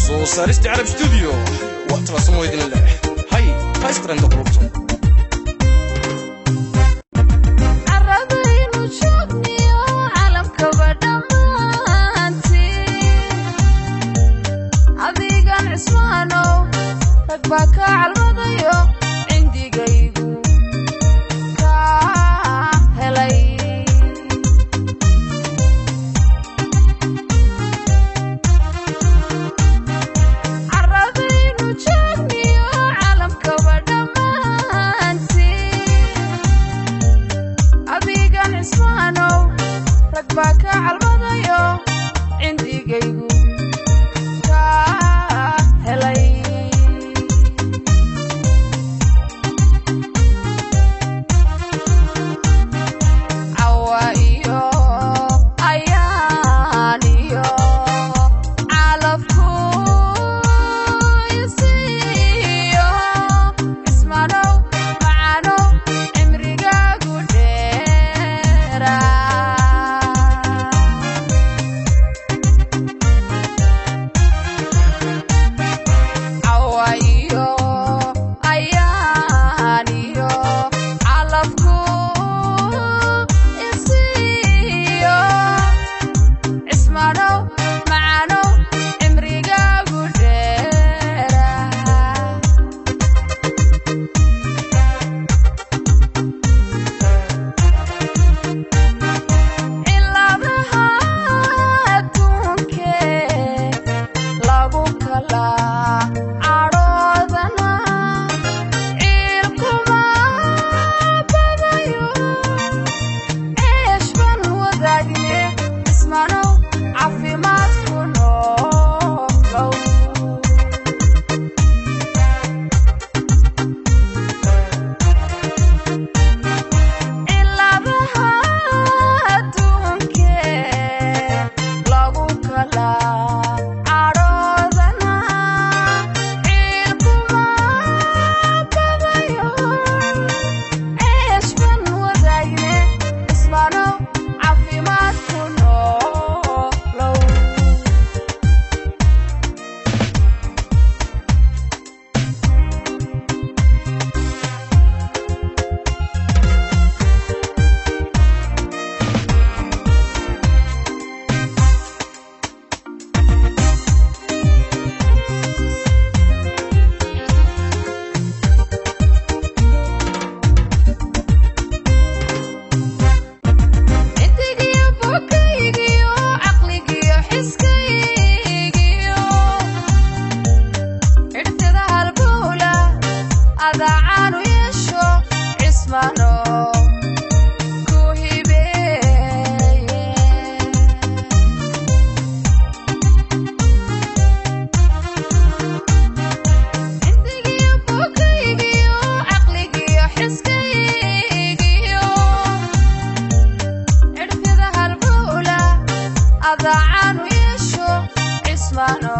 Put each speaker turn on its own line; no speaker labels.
Soo saarista Carab Studio, waa talasamo idin leh hay haystaranta qulubta.
Caradaynu joogniyo caalamkaba dhammaantii, adigan Cismaanow rag baa kaa calmadayo, cindigaygu kaa helay. Caradaynu joogniyo caalamkaba dhammaantii, adigan Cismaanow rag baa kaa calmadayo, cindigaygu kaa helay. Cawa iyo ayaan iyo calafku isiiyo, Cismaanow macaanow, cimrigaagu dheeraa. Cawa iyo ayaan iyo calafku isiiyo, Cismaanow macaanow, cimrigaagu dheeraa. Ciladaha adduunkee lagu kala cadhoodana, ciilkuma badayo, ceesh baan wadaagne, Cismaanow caafimaadku noolow. Ciladaha adduunkee lagu kala cadhoodana, ciilkuma badayo, ceesh baan wadaagne, Cismaanow caafimaadku noolow. Intigiyo bogaygiyo caqligiyo xiskaygiyo xidhtada halbowla adaacaanu yeesho, Cismaano ku hibeeye. Intigiyo bogaygiyo caqligiyo xiskaygiyo xidhfida halbowla adaacaanu yeesho, Cismaano